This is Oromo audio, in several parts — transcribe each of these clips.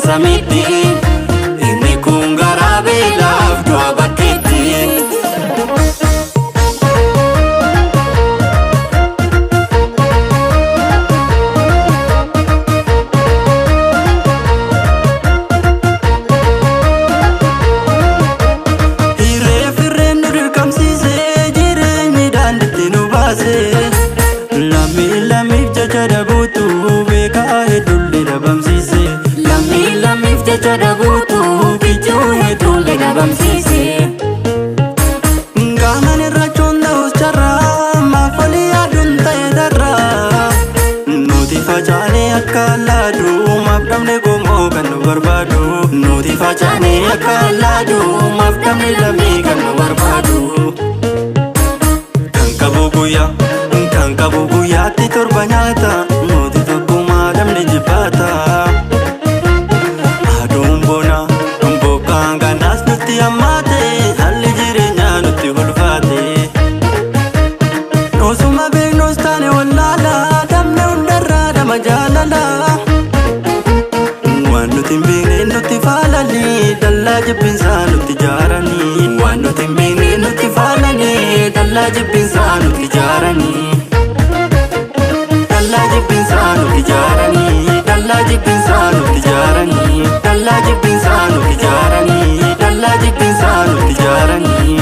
samiitti. Inni kun garaa beelaaf du'a bakkeetti. Hirree firreen nu dirqamsiisee jireenyi daandiitti nu baase. Lammii lammiif jecha dhabuutu beekaa hedduullee dhabamsiise. Lammii lammiif jecha dhabuutu kichuu hedduullee dhabamsiise. Qaamaan irra ta'us carraa maaf olii yaaduun ta'e darraa. Nuti facaanee akka laadu maaf dhabne gomoo kan nu barbaadu. Nuti facaanee akka laadu maaf dhabne lammii kan nu barbaadu. Kan qabu guyyaa kan qabu guyyaatti torba nyaata nuti tokkummaa dhabne jibbaata. Aduun bona bokkaan kanaas nutti hammaate haalli jireenyaa nutti ulfaate. Osuma beeknus taane wallaala dhabne hundarraa dhama jaalala. Waan nuti hin beekne nutti faalanii dallaa jibbinsaa nutti ijaaranii. Waan nuti hin beekne nutti faalanii dallaa jibbinsaa nutti ijaaranii. Dallaa jibbinsaa nutti ijaaranii. Dallaa jibbinsaa nutti ijaaranii. Dallaa jibbinsaa nutti ijaaranii. Dallaa jibbinsaa nutti ijaaranii.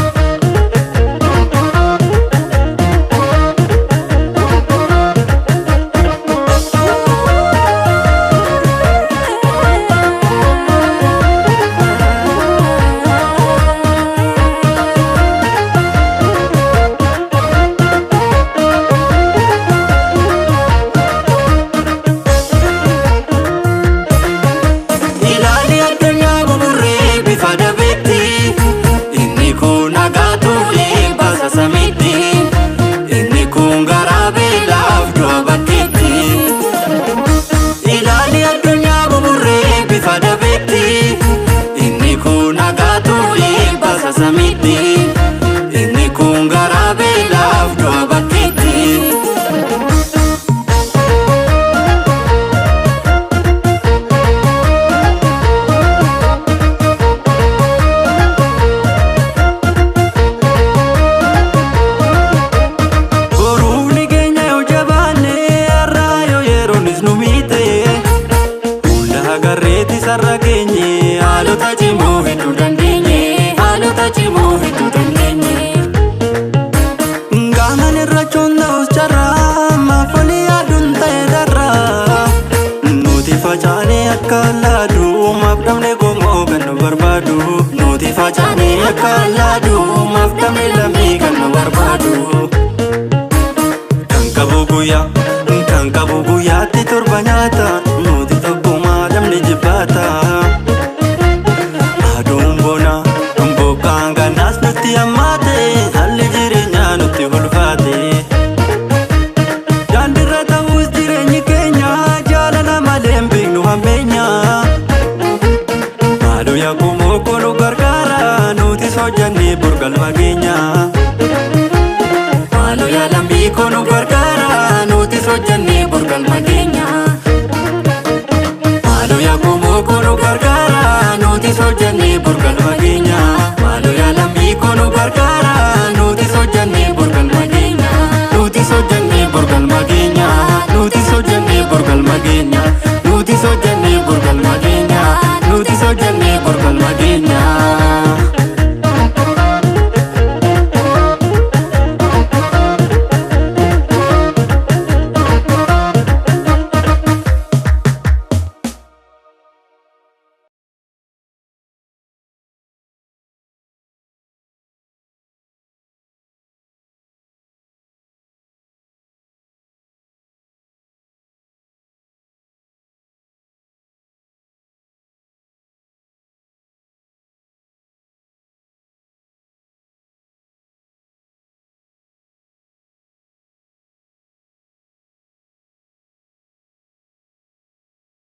Ilaali addunyaa buburree bifa dabeetti. Inni kun nagaa tuulee baasa samiitti. Inni kun garaa beelaaf du'a bakkeetti. Ilaali addunyaa buburree bifa dabeetti. Inni kun nagaa tuulee baasa samiitti. Inni kun garaa beelaaf du'a bakkeetti. Boruuf ni keenya yoo jabaanne har'aa yoo yeroonis nu miite. Hunda agarreetti sarara keenye haalota cimoo hedduu dandeenye. Haalota cimoo hedduu dandeenye. Qaamaan irra ta'us carraa maaf olii yaaduun ta'e darraa. Nuti facaanee akka laadu maaf dhabne gomoo kan nu barbaadu. Nuti facaanee akka laadu maaf dhabne.